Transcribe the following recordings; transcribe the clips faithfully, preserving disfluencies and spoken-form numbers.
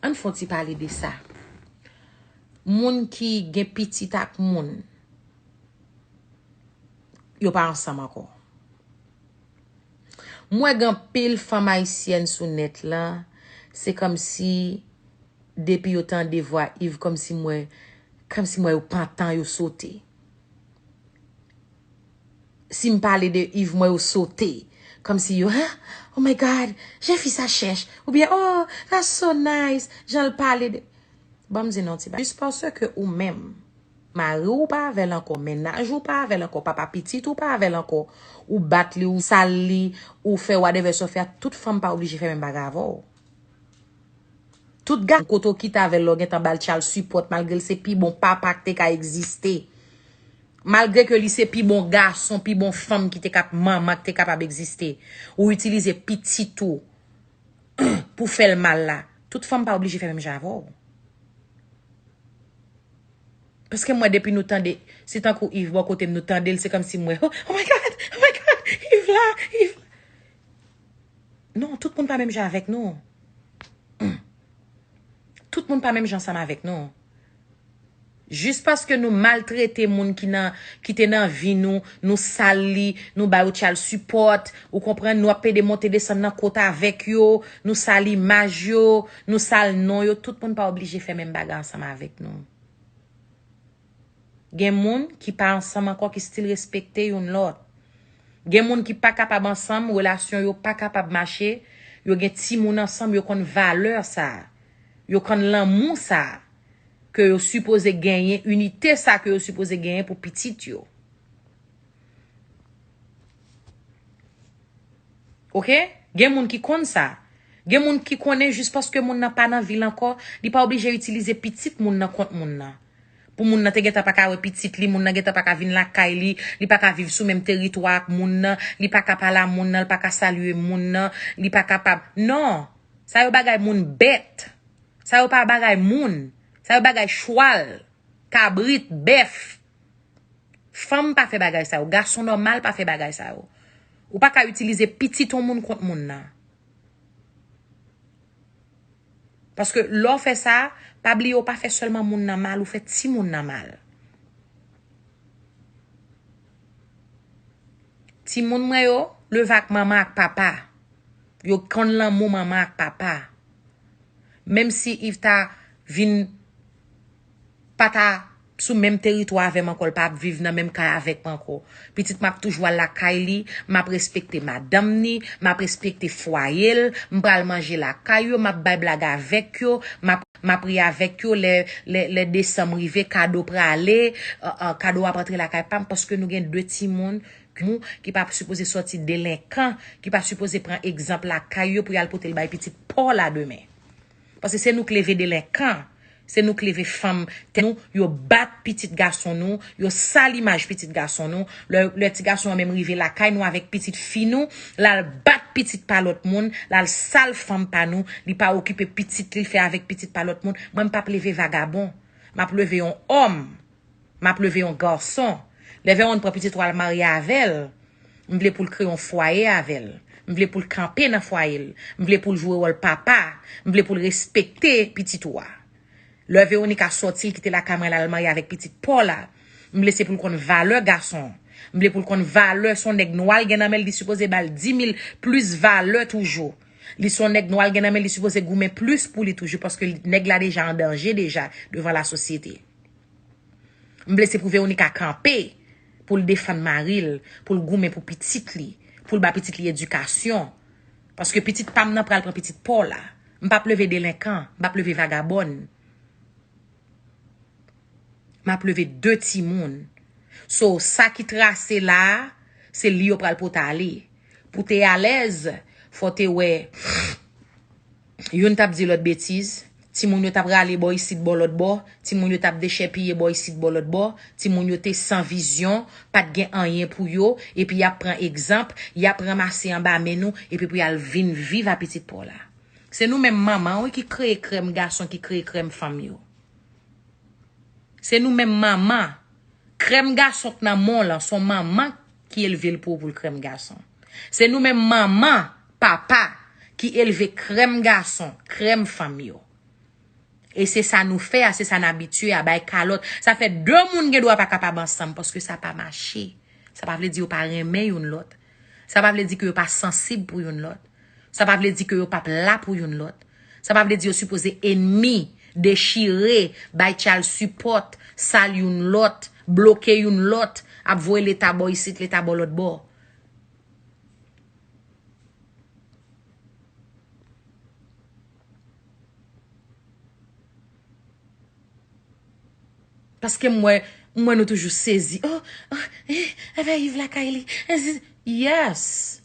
Ann fè yon ti pale de sa. Moun ki gen pitit ak moun, yo pa ansanm ankò. M wè gen anpil fanm ayisyèn sou nèt la, se kòmsi depi yo tande vwa Yves, kòmsi m wè, kòmsi m wè yo pantan, yo sote. Si m pale de Yves, m wè yo sote. Kòmsi yo, hein? Oh my God, jan fi sa chèch. Oubyen, oh, that's so nice. Jan l pale de. Ban m di nou ti bagay. Jis paske ou menm, mari w pa avè l ankò, mennaj ou pa avè l ankò, papa pitit ou pa avè l ankò, ou bat li, ou sal li, ou fè whatever sa w fè a, tout fanm pa oblije fè menm bagay avè w. Tout gason kote w kite avè l la, w gentan ba l child support, malgre l se pi bon papa k te ka egziste. Malgre ke li se pi bon gason, pi bon fanm ki te kap, manman k te kapab egziste. Ou itilize pitit ou pou fè l mal la. Tout fanm pa oblije fè menm jan avè w. Paske m wè depi nou tande, se tankou Yves bò kote m, nou tande l, se kòmsi m wè, oh, oh my God, oh my God, Yves la, Yves la. Non, tout moun pa menm jan avèk nou. Tout moun pa menm jan ansanm avèk nou. Jis paske nou maltrete moun ki nan, ki te nan vi nou, nou sal li, nou ba yo child support, ou konprann, nou ap pede monte desann nan kot avèk yo, nou sal imaj yo, nou sal non yo, tout moun pa oblije fè menm bagay ansanm avèk nou. Gen moun ki pa ansanm ankò, ki still respekte youn lòt. Gen moun ki pa kapab ansanm, relasyon yo pa kapab mache, yo gen timoun ansanm, yo konn valè sa. Yo konn lanmou sa ke yo sipoze genyen, inite sa ke yo sipoze genyen pou pitit yo. Oke? Gen moun ki konn sa. Gen moun ki konnen jis paske moun nan pa nan vi l ankò, li pa oblije itilize pitit moun nan kont moun nan. Pou moun nan te gentan pa ka wè pitit li, moun nan gentan pa ka vin lakay li, li pa ka viv sou menm teritwa ak moun nan, li pa ka pale a moun nan, li pa ka salye moun nan, li pa kapab. Non! Sa yo bagay moun bèt. Sa yo pa bagay moun. Sa yo bagay chwal, kabrit, bèf. Fanm pa fè bagay sa yo. Gason nòmal pa fè bagay sa yo. Ou pa ka itilize pitit yon moun kont moun nan. Paske lè w fè sa, pa bliye w pa fè sèlman moun nan mal, ou fè timoun nan mal. Timoun mwen yo leve ak manman ak papa. Yo konn lanmou manman ak papa. Menm si Yves ta vin pa ta sou menm teritwa avè m ankò, l pa ap viv nan menm kay avèk mwen ankò. Pitit m ap toujou al lakay li, m ap respekte madanm ni, m ap respekte fwaye l, m pral manje lakay yo, m ap bay blag avèk yo, m ap, m ap ri avèk yo lè, lè, lè desanm rive, kado prale, euh, euh, kado ap antre lakay pa m, paske nou gen de timoun ki pa sipoze sòti delenkan, ki pa sipoze pran egzanp lakay yo pou y al pote l bay pitit pa w la demen. Paske se nou k leve delenkan, se nou k leve fanm tè nou, yo bat pitit gason nou, yo sal imaj pitit gason nou. Lè, lè ti gason an menm rive lakay nou avèk pitit fi nou, l al bat pitit pa lòt moun, l al sal fanm pa nou, li pa okipe pitit li, l fè avèk pitit pa lòt moun. Mwen, m p ap leve vagabon. M ap leve yon òm. M ap leve yon gason. Lè Vèwonn pran pitit ou al marye avè l, m vle pou l kreye yon fwaye avè l. M vle pou l kanpe nan fwaye l. M vle pou l jwe wòl papa. M vle pou l respekte pitit ou a. Lè Veronika sòti, l kite lakay mwen, l al marye avèk pitit pa w la, m vle se pou l konn valè gason. M vle pou l konn valè se yon nèg nwa l gen nan men l, li sipoze ba l di mil plis valè toujou. Li se yon nèg nwa l gen nan men l, li sipoze goumen plis pou li toujou, paske nèg la deja an danje deja devan lasosyete. M vle se pou Veronika kanpe, pou l defann mari l, pou l goumen pou pitit li, pou l ba pitit li edikasyon. Paske pitit pa m nan pral pran pitit pa w la. M p ap leve delenkan, m p ap leve vagabòn. M ap leve de timoun. So, sa ki trase la a, se li yo pral pote ale. Pou te alèz, fò te wè youn t ap di lòt betiz, timoun yo t ap rale bò isit bò lòt bò, timoun yo t ap dechèpiye bò isit bò lòt bò, timoun yo te san vizyon, pa t gen anyen pou yo, epi y ap pran egzanp, y ap ranmase anba men nou, epi pou y al vin viv a pitit pa w la. Se nou menm manman wi ki kreye krèm gason, ki kreye krèm fanm yo. Se nou menm manman. Krèm gason k nan men w lan, se yon manman ki elve l pou ou pou l krèm gason. Se nou menm manman, papa, ki elve krèm gason, krèm fanm yo. E se sa nou fè a, se sa n abitye a, bay kalòt. Sa fè de moun gen dwa pa kapab ansanm, paske sa pa mache. Sa pa vle di yo pa renmen youn lòt. Sa pa vle di ke yo pa sansib pou youn lòt. Sa pa vle di ke yo p ap la pou youn lòt. Sa pa vle di yo sipoze enmi, dechire, bay child support, sal youn lòt, bloke youn lòt, ap voye leta bò isit, leta bò lòt bò. Paske m wè, m wè nou toujou sezi. Oh, oh, eh, avè Yves lakay li. Eh, zi- Yes.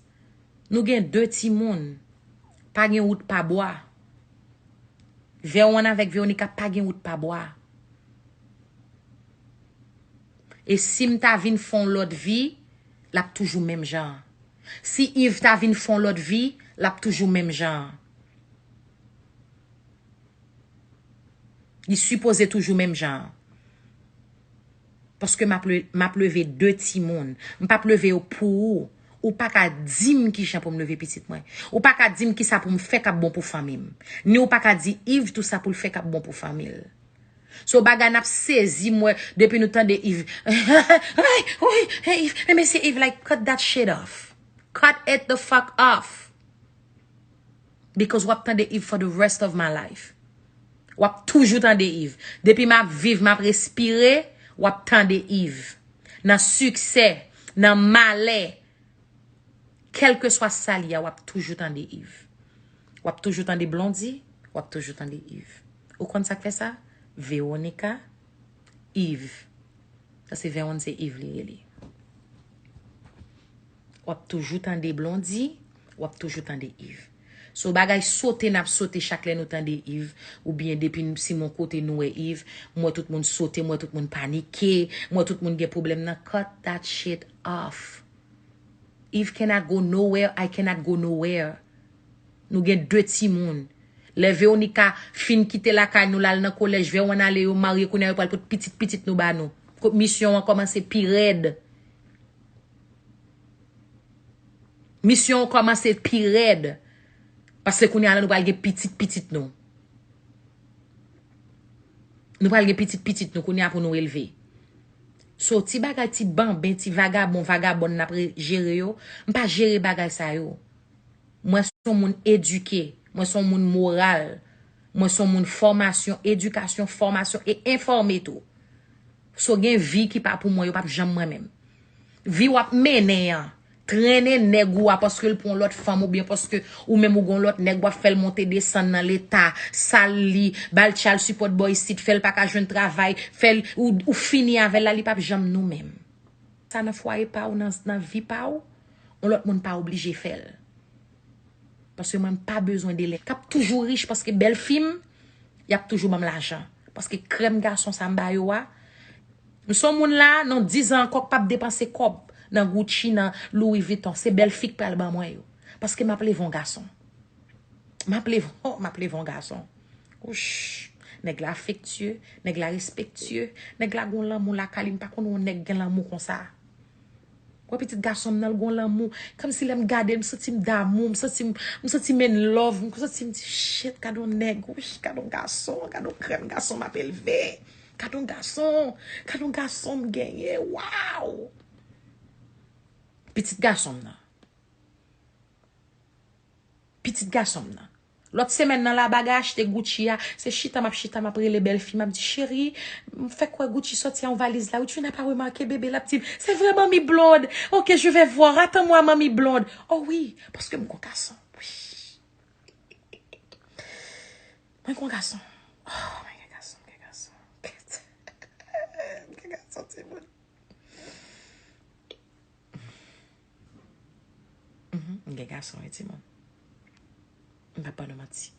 Nou gen de timoun. Pa gen wout pa bwa. Vèwonn avèk Veronica pa gen wout pa bwa. E si m ta vin fè yon lòt vi, l ap toujou menm jan an. Si Yves ta vin fè yon lòt vi, l ap toujou menm jan an. Li sipoze toujou menm jan an. Paske m ap le- m ap leve de timoun. M p ap leve yo pou ou. Ou pa ka di m kijan pou m leve pitit mwen. Ou pa ka di m kisa pou m fè k ap bon pou fanmi m. Ni ou pa ka di Yves tou sa pou l fè k ap bon pou fanmi l. So bagay n ap sezi m wè depi nou tande Yves. Ay, wi, hey, Yves, men mesye Yves, like, cut that shit off. Cut it the fuck off. Because w ap tande Yves for the rest of my life. W ap toujou tande Yves. Depi m ap viv, m ap respire, w ap tande Yves. Nan siksè, nan malè, kèlkeswa sa li a, w ap toujou tande Yves. W ap toujou tande Blondy, w ap toujou tande Yves. Ou konn sa k fè sa? Veronica, Yves. Sa se Veronn, se Yves li rele. W ap toujou tande Blondy, w ap toujou tande Yves. So bagay sote n ap sote chak lè nou tande Yves, oubyen depi n- si m yon kote nou wè Yves, m wè tout moun sote, m wè tout moun panike, m wè tout moun gen pwoblèm nan, cut that shit off. Yves cannot go nowhere, I cannot go nowhere. Nou gen de timoun. Lè Veronica fin kite lakay nou, l al nan kolèj, Veronn ale, yo marye, kounye a yo pral pot pitit pitit nou ba nou. Ko- Misyon an kòmanse pi rèd. Misyon an kòmanse pi rèd. Paske kounye a la nou pral gen pitit pitit nou. Nou pral gen pitit pitit nou kounye a pou nou elve. So, ti bagay, ti banben, ti vagabon, vagabòn n ap re- jere yo, m pa jere bagay sa yo. Mwen se yon moun edike, mwen se yon moun moral, mwen se yon moun fòmasyon, edikasyon, fòmasyon e enfòme tou. So gen vi ki pa pou mwen, yo p ap janm mwen menm. Vi w ap mennen an, trennen nèg ou a paske l pran yon lòt fanm oubyen paske ou menm ou gon lòt nèg w ap fè l monte desann nan leta, sal li, ba l child support bò isit, fè l pa ka jwenn travay, fè l, ou, ou fini avè l la, li p ap janm nou menm. Sa nan fwaye pa w, nan, nan vi pa w, yon lòt moun pa oblije fè l. Paske mwen m pa bezwen de lè. K ap toujou rich paske bèl fi m, y ap toujou ban m lajan. Paske krèm gason sa m ba yo a, m se yon moun la, nan diz an ankò k p ap depanse kòb nan Gucci, nan Louis Vuitton. Se bèl fi k pral ban mwen yo. Paske m ap leve yon gason. M ap leve, oh, m ap leve yon gason. Wouch. Nèg la afektye, nèg la respektye, nèg la gon lanmou lakay li, m pa konn wè yon nèg gen lanmou konsa. Wè pitit gason m nan, l gon lanmou. Kòmsi lè m gade l, m santi m damou, m santi m, m santi m in love, m santi m di, shit, gade yon nèg, wouch, gade yon gason, gade yon krèm gason m ap elve. Gade yon gason, gade yon gason m genyen, waw! Pitit gason m nan. Pitit gason m nan. Lòt semèn nan la, bagay achte Gucci a, se chita m ap chita, m ap rele bèl fi, m ap di, cheri, m fèk wè Gucci sòti a yon valiz la, wi, tu n'as pas remarqué, bébé, l ap di m, c'est vrai, Manmi Blonde, ok, je vais voir, attends-moi, Manmi Blonde. Oh wi, paske m gon gason, wi. Mwen gon gason. Oh, mwen gen gason, mwen gen gason. Mwen gen gason, timoun. Mhm, m gen gason, wi, timoun. M p ap ba nou manti.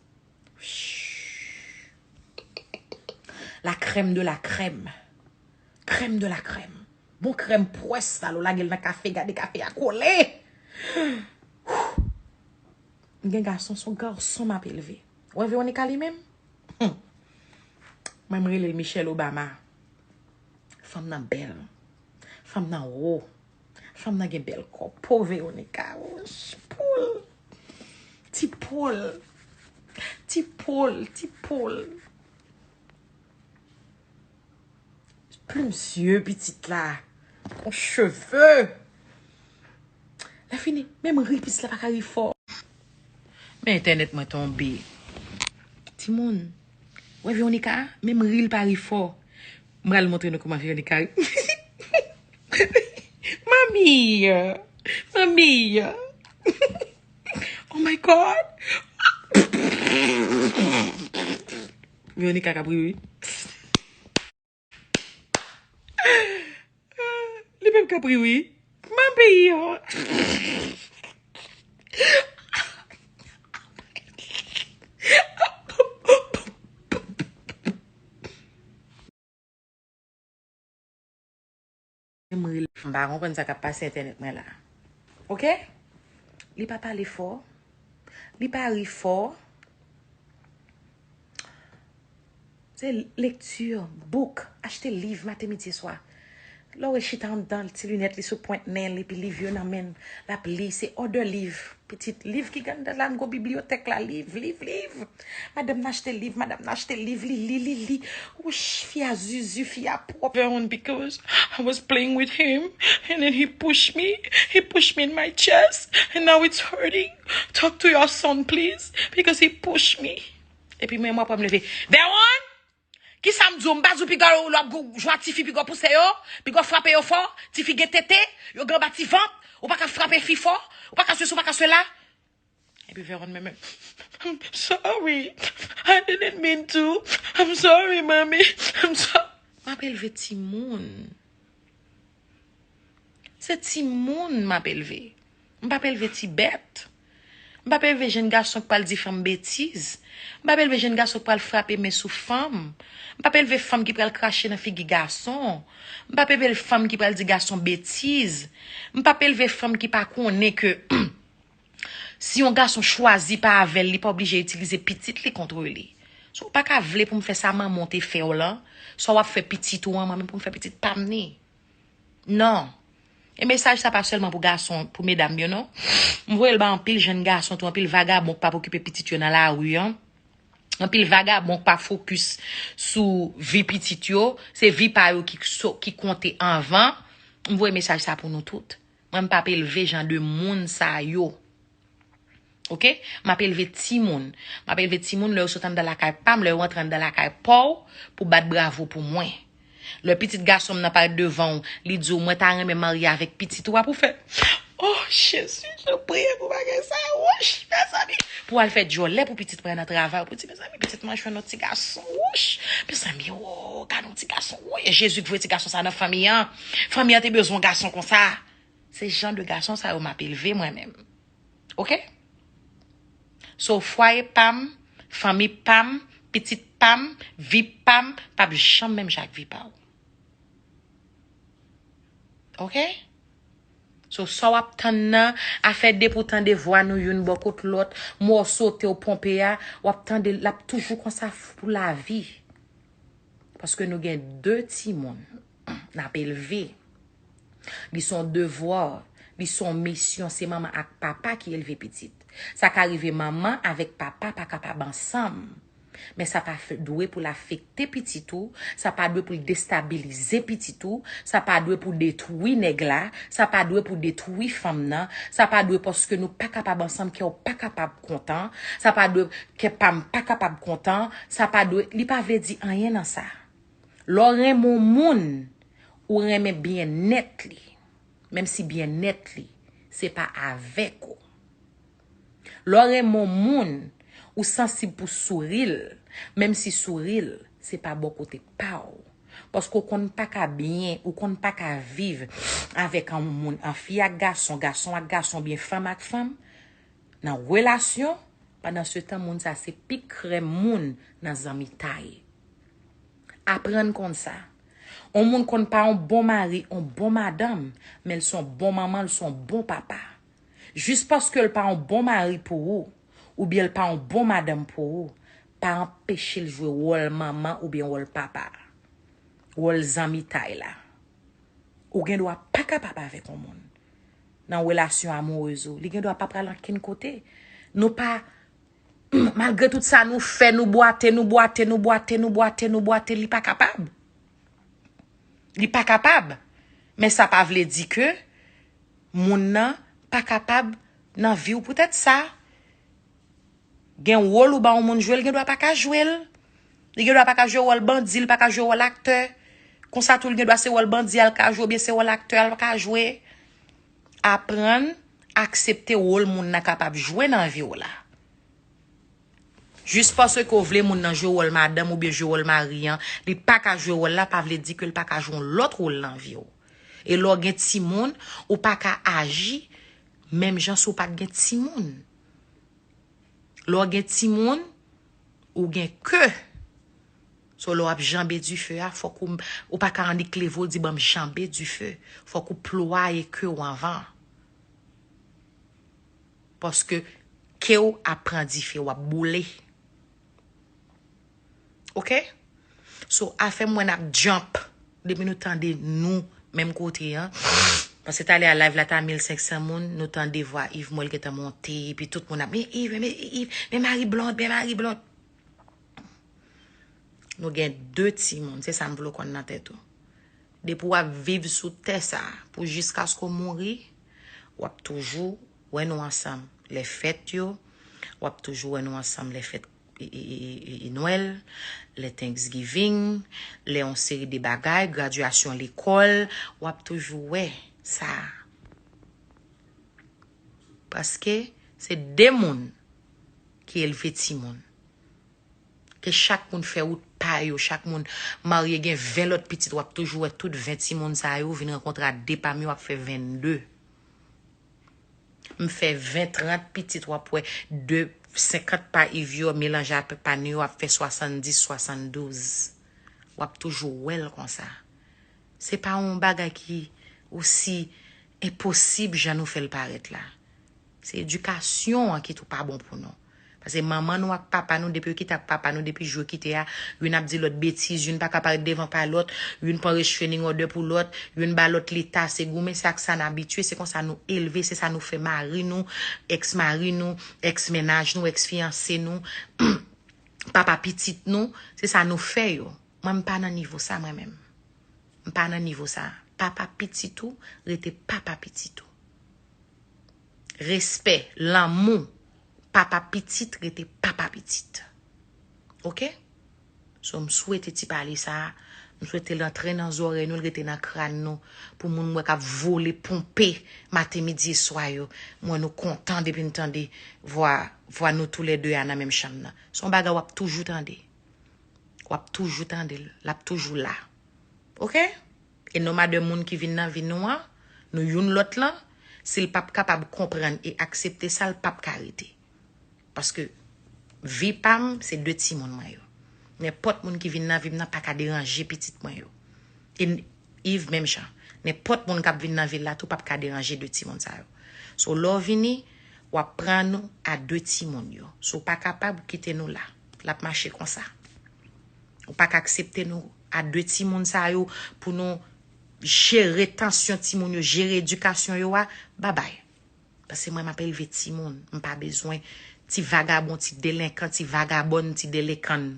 La crème de la crème. Crème de la crème. Bon krèm pwès la, lè w lage l nan kafe, gade kafe a kole. M gen gason, se yon gason m ap elve. Wè Veronica li menm? Hmm. Mwen m rele l Michelle Obama. Fanm nan bèl. Fanm nan wo. Fanm nan gen bèl kò. Po Veronica. Wouch, po l. Ti po l. Ti po l, ti po l. Plim zye pitit la. Yon cheve. Lè fini, menm ri pitit la pa ka ri fò. Men entènèt mwen tonbe. Timoun, wè Veronica, menm ri l pa ri fò. M pral montre nou kòman Veronica ri. Manmi! Manmi! Oh my God! Veronica k ap ri, wi. Li menm k ap ri, wi. Manmi! M ri, m pa konprann sa k ap pase entènèt mwen la. Oke? Li pa pale fò. Li pa ri fò. Se lekti, book, achte liv maten, midi, swa. Lè w wè l chita anndan ti linèt li sou pwent nen l, epi liv yo nan men l, l ap li, se òdè liv. Pitit, liv ki gen anndan la, m gwo bibliyotèk la, liv, liv, liv. Madanm nan achte liv, madanm nan achte liv, li li, li li. Wouch, fi a zuzu, fi a pwòp. Veron, because I was playing with him, and then he pushed me, he pushed me in my chest, and now it's hurting. Talk to your son, please, because he pushed me. Epi mwen, mwen pran m leve. Veron! Kisa m di w? M pa di w piga w lè w ap jwe ak tifi, piga w pouse yo, piga w frape yo fò, tifi gen tete, yo gen anba ti vant, ou pa ka frape fi fò, ou pa ka sesi, ou pa ka sela. Epi Veron menm, I'm sorry. I didn't mean to. I'm sorry, mommy. I'm sorry. M ap elve timoun. Se timoun m ap elve. M p ap elve ti bèt. M p ap elve jenn gason k pral di fanm betiz. M p ap elve jenn gason k pral frape men sou fanm. M p ap elve fanm ki pral krache nan figi gason. M p ap elve fanm ki pral di gason betiz. M p ap elve fanm ki pa konnen ke si yon gason chwazi pa avè l, li pa oblije itilize pitit li kont li. So, ou pa ka vle pou m fè sa manman w te fè w lan, sa w ap fè pitit ou an, mwen menm pou m fè pitit pa m ni. Non. E mesaj sa pa sèlman pou gason, pou medam yo, non. M voye l ba anpil jèn gason tou, anpil vagabon k p ap okipe pitit yo nan lari an. Anpil vagabon k pa fokis sou vi pitit yo. Se vi pa yo ki, ki konte anvan. M voye mesaj sa pou nou tout. Mwen, m p ap elve jan de moun sa yo. Oke? M ap elve timoun. M ap elve timoun lè yo sot anndan lakay pa m, lè yo rantre anndan lakay pa w, pou bat bravo pou mwen. Lè pitit gason m nan parèt devan w, li di w, "Mwen ta renmen marye avèk pitit ou a pou fè." Oh, Jezi, je priye pou bagay sa. Wouch, mezanmi. Pou al fè djòlè pou pitit mwen nan travay, pou di, "Mezanmi, pitit mwen jwenn yon ti gason." Wouch, mezanmi, oh, gade yon ti gason. Oh, e Jezi k voye ti gason sa nan fanmi an. Fanmi an te bezwen yon gason konsa. Se jan de gason sa yo m ap elve mwen menm. Oke? So, fwaye pa m, fanmi pa m, pitit pa m, vi pa m, p ap janm menm jan ak vi pa w. Oke? So, sa w ap tann nan, afè depi w tande vwa nou youn bò kot lòt, mò sote w ponpe a, w ap tande l ap toujou konsa pou lavi. Paske nou gen de timoun n ap elve. Li se yon devwa, li se yon misyon, se manman ak papa ki elve pitit. Sa ka rive manman avèk papa pa kapab ansanm. Men sa pa dwe pou l afekte pitit ou, sa pa dwe pou l destabilize pitit ou, sa pa dwe pou detwi nèg la, sa pa dwe pou detwi fanm nan, sa pa dwe paske nou pa kapab ansanm, kè w pa kapab kontan, sa pa dwe kè pa m pa kapab kontan, sa pa dwe, li pa vle di anyen nan sa. Lè w renmen yon moun, ou renmen byennèt li, menm si byennèt li, se pa avèk ou. Lè w renmen yon moun, ou sansib pou souri l, menm si souri l, se pa bò kote pa w. Paske w konn pa ka byen, ou konn pa ka viv avèk yon moun, an fi ak gason, gason ak gason, oubyen fanm ak fanm, nan relasyon, pandan se tan moun sa se pi krèm moun nan zanmitay. Aprann konn sa. On moun konn pa on bon mari, on bon madanm, men l se on bon manman, l se on bon papa. Jis paske l pa on bon mari pou ou, oubyen l pa on bon madanm pou ou, pa anpeche l jwe wòl manman oubyen wòl papa. Wòl zanmitay la. Ou gen dwa pa kapab avèk on moun nan relasyon amourez ou. Li gen dwa pa pral ankenn kote. Nou pa, malgre tout sa nou fè, nou bwate, nou bwate, nou bwate, nou bwate, nou bwate, li pa kapab. Li pa kapab. Men sa pa vle di ke moun nan pa kapab nan vi w. Poutèt sa, gen wòl ou ba yon moun jwe, l gen dwa pa ka jwe l. Li gen dwa pa ka jwe wòl bandi, l pa ka jwe wòl aktè. Konsa tou, l gen dwa se wòl bandi a l ka jwe, oubyen se wòl aktè a l ka jwe. Aprann aksepte wòl moun nan kapab jwe nan vi w la. Jis paske w vle moun nan jwe wòl madanm oubyen jwe wòl mari an, li pa ka jwe wòl la, pa vle di ke l pa ka jwe yon lòt wòl nan vi w. E lè w gen timoun, ou pa ka aji menm jan si w pa t gen timoun. Lè w gen timoun, ou gen ke. So, lè w ap janbe dife a, fòk ou, ou pa ka annik leve w di, "Ban m janbe dife." Fòk ou plwaye ke w anvan. Paske ke w ap pran dife, w ap boule. Oke? So, afè m wè n ap jump. Depi nou tande nou, menm kote an. Paske talè a live la ta mil senk san moun, nou tande vwa Yves Moël gentan monte, epi tout moun ap, "Men Yves, men Yves, men Marie Blonde, men Marie Blonde." Nou gen de timoun, se sa m vle w konn nan tèt ou. Depi w ap viv sou tè sa a, pou jiskaske w mouri, w ap toujou wè nou ansanm lè fèt yo, w ap toujou wè nou ansanm lè fèt e, e, e, e, e Nwèl, lè Thanksgiving, lè yon seri de bagay, gradyasyon lekòl, w ap toujou wè sa. Paske se de moun ki elve timoun. Ke chak moun fè wout pa yo, chak moun marye gen ven lòt pitit, w ap toujou wè tout ven timoun sa yo vin rankontre a de pa m yo, w ap fè vennde. M fè ven, trant pitit, w ap wè de, senkant pa Yves yo melanje ak pa nou yo, w ap fè swasanndis, swasanndouz. W ap toujou wè l konsa. Se pa yon bagay ki osi enposib jan nou fè l parèt la. Se edikasyon an ki tou pa bon pou nou. Paske manman nou ak papa nou, depi yo kite ak papa nou, depi jou yo kite a, youn ap di lòt betiz, youn pa ka parèt devan pa lòt, youn pran restraining order pou lòt, youn ba lòt leta, se goumen, se ak sa n abitye, se konsa nou elve, se sa nou fè mari nou, èks mari nou, èks mennaj nou, èks fiyanse nou, papa pitit nou, se sa nou fè yo. Mwen, m pa nan nivo sa, mwen menm. M pa nan nivo sa. Papa pitit ou rete papa pitit ou. Respè, lanmou, papa pitit rete papa pitit. Oke? So, m swete ti pale sa a, m swete l antre nan zòrèy nou, l rete nan kràn nou, pou moun m wè k ap vole, ponpe, maten, midi e swa yo. M wè nou kontan depi n tande vwa, vwa nou toulède a nan menm chanm nan. Se yon bagay w ap toujou tande. W ap toujou tande l. L ap toujou la. Oke? E no matter moun ki vin nan vi nou an, nou youn lòt lan, si l p ap kapab konprann e aksepte sa, l p ap ka rete. Paske vi pa m, se de timoun mwen yo. Nenpòt moun ki vin nan vi m nan pa ka deranje pitit mwen yo. E n-, Yves menm jan. Nenpòt moun k ap vin nan vi l la tou p ap ka deranje de timoun sa yo. So, lè w vini, w ap pran nou a de timoun yo. Si w pa kapab, kite nou la. L ap mache konsa. Ou pa ka aksepte nou a de timoun sa yo pou nou jere tansyon timoun yo, jere edikasyon yo a, babay. Paske mwen, m ap elve timoun. M pa bezwen ti vagabon, ti delenkan, ti vagabòn, ti delekann.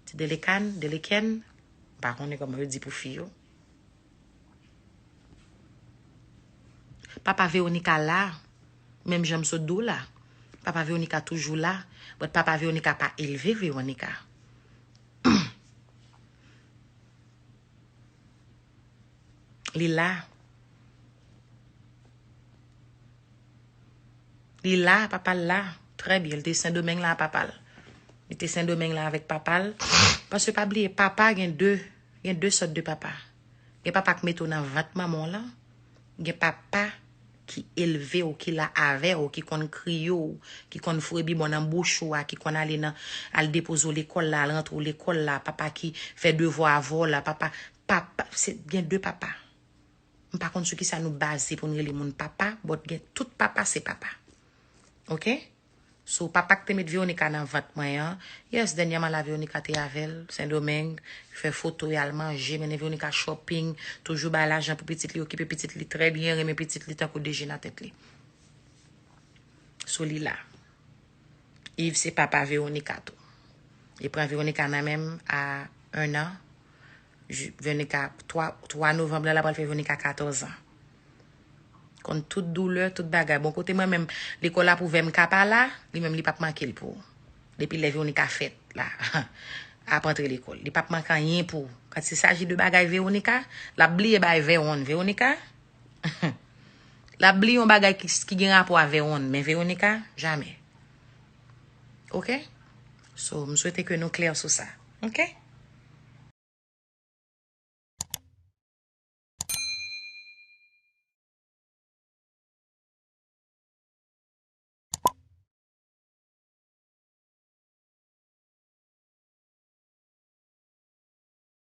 Ti delekann, delekèn? M pa konnen kòman yo di pou fi yo. Papa Veronica la, menm jan m sot di w la. Papa Veronica toujou la, but papa Veronica pa elve Veronica. Li la. Li la, papa l la. Trè byen, li te Sendomeng la, papa l. Li te Sendomeng la avèk papa l. Paske pa bliye, papa gen de, gen de sòt de papa. Gen papa k mete w nan vant manman w lan. Gen papa ki elve w, ki la avè w, ki konn kriye w, ki konn foure bibwon nan bouch ou a, ki konn ale nan, al depoze w lekòl la, al rantre w lekòl la, papa ki fè devwa avè w la, papa, papa, se, gen de papa. M pa konn sou kisa nou baze pou n rele moun papa, but gen tout papa se papa. Oke? So, papa k te met Veronica nan vant mwen an, yes, dènyèman la Veronica te avè l, Sendomeng, fè foto, y al manje, mennen Veronica shopping, toujou bay lajan pou pitit li, okipe pitit li trè byen, renmen pitit li tankou de je nan tèt li. So, li la. Yves se papa Veronica tou. Li pran Veronica nan men m a en an. Veronica, twa, twa novanm la, l ap pral fè Veronica katòz an. Konn tout doulè, tout bagay. Bon, kote mwen menm, lekòl la pou Veronica pa la, li menm li p ap manke l pou ou. Depi lè Veronica fèt la, ap antre lekòl. Li p ap manke anyen pou ou. Quand il s'agit de bagay Veronica, l ap bliye bay Veron. Veronica, l ap bliye yon bagay ki, ki gen rapò a Veron, men Veronica, jamè. Oke? So, m swete ke nou klè sou sa. Oke?